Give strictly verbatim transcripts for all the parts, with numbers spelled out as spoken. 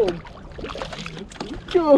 Cuh.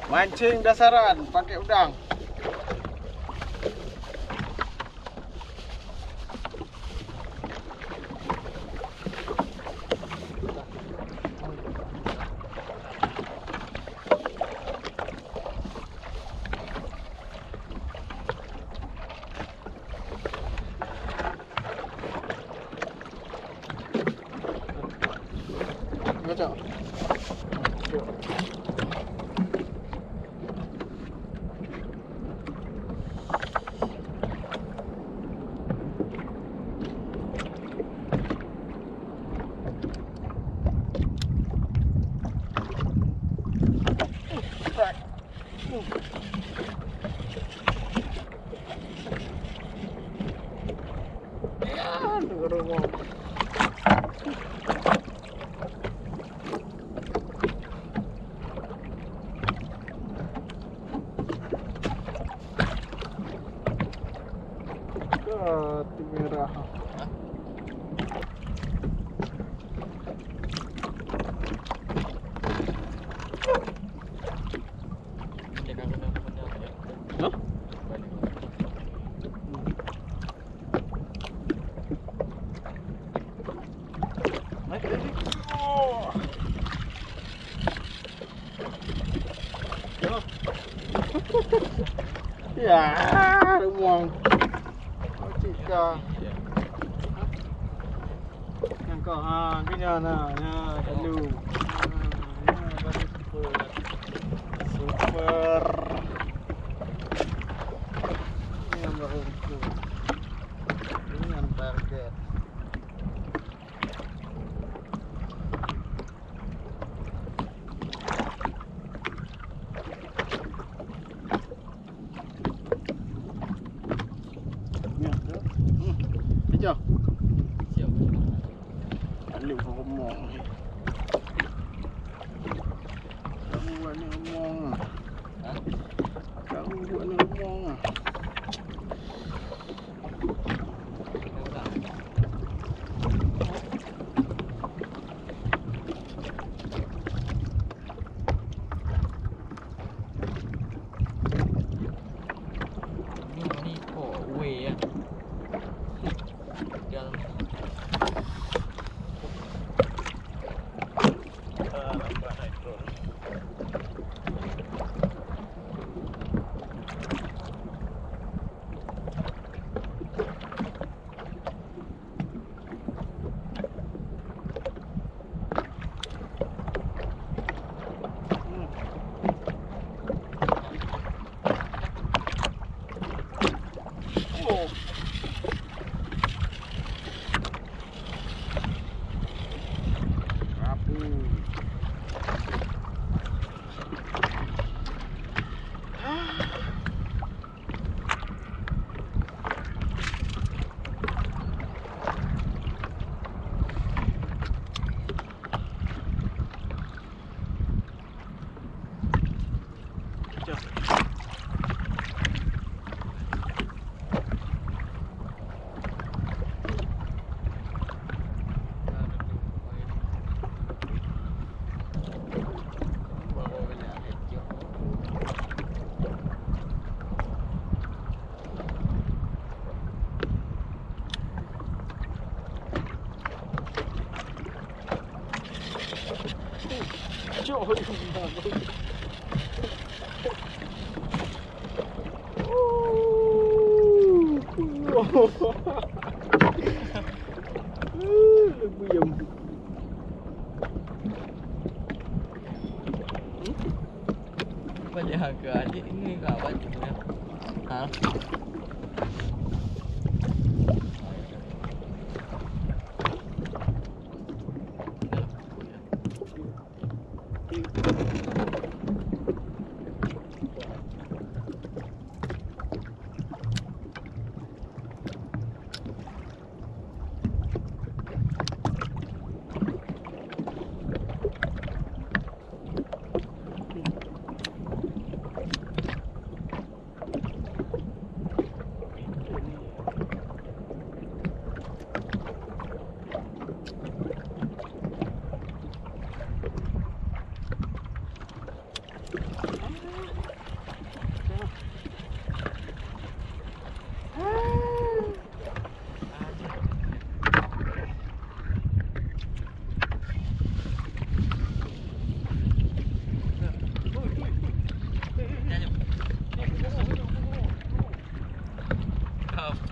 Mancing dasaran pakai udang. Ngajak. Ka timerah. Hah? Ya, ruang. Cik ka. Nyang kau, ha, kena na, ya, lalu. Ha, ya, baru super. Super. Ini yang baru itu. Ini yang target. Aja. Siap. Alif rumong. Kamu buat ni rumong. Ha? Kamu buat ni rumong. Ni, ni, oh, weh, ya. Tinggal. Ah, nampak naik drone. Lebih yang Banyak Keu adik ni ka awak tu ya. Ha?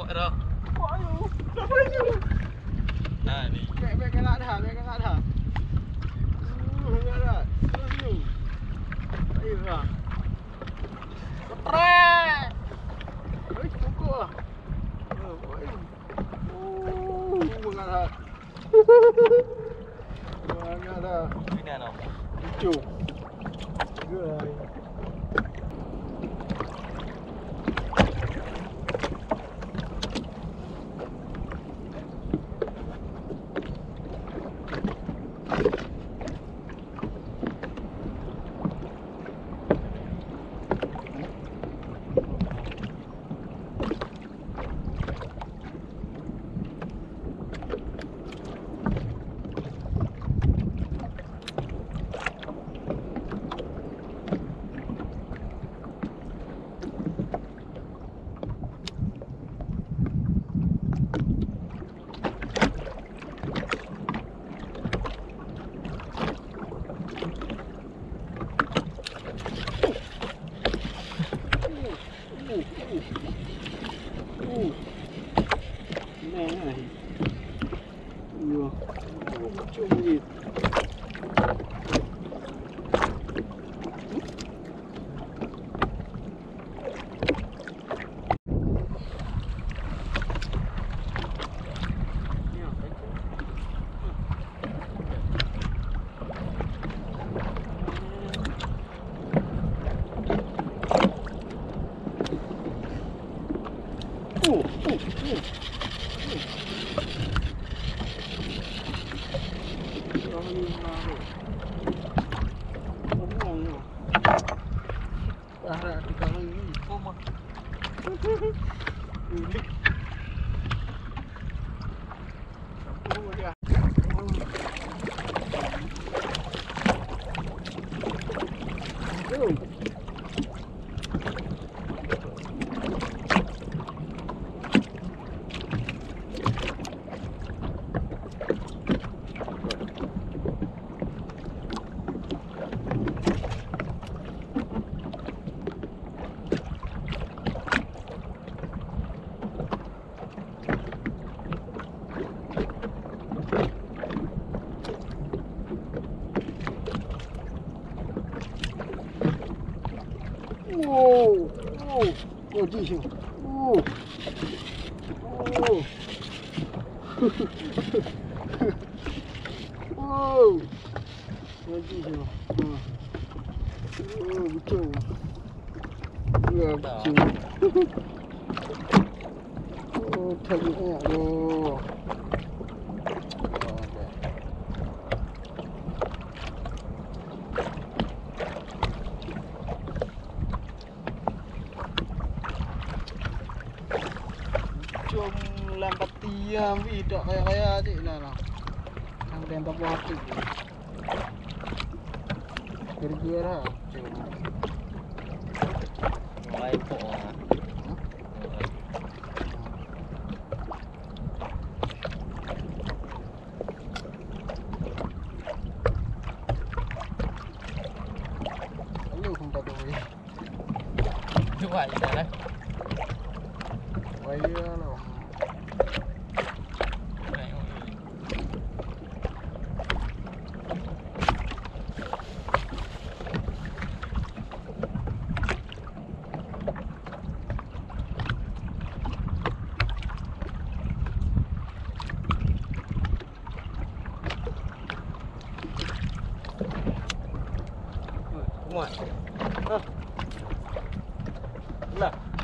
Nampak dah. Nampak tu. Nah, ni. Bèk, bèk galak dah, bèk galak dah. Uh, galak. Terus tu. Ayo lah. Keprek. Ui, pukul lah. Oh, oi. Uh, galak. Banyak dah. Ini dah. Lucu. Tiga hari. Wow, wow, oh, jih tu. Wow. Wow. Wow. Lagi je. Ha. Oh, betul. Ya, betul. Oh, tadi eh, oh. Cong lam pati nyang wih dak kaya-kaya cit na, na. Nyang dan taboh cit. Geureugeue ha, cong. Mulai pok ah. Hmm? Aduh, hong taboh wih. Cuba kita lah. Waya lah. Muat. Hah. Nah.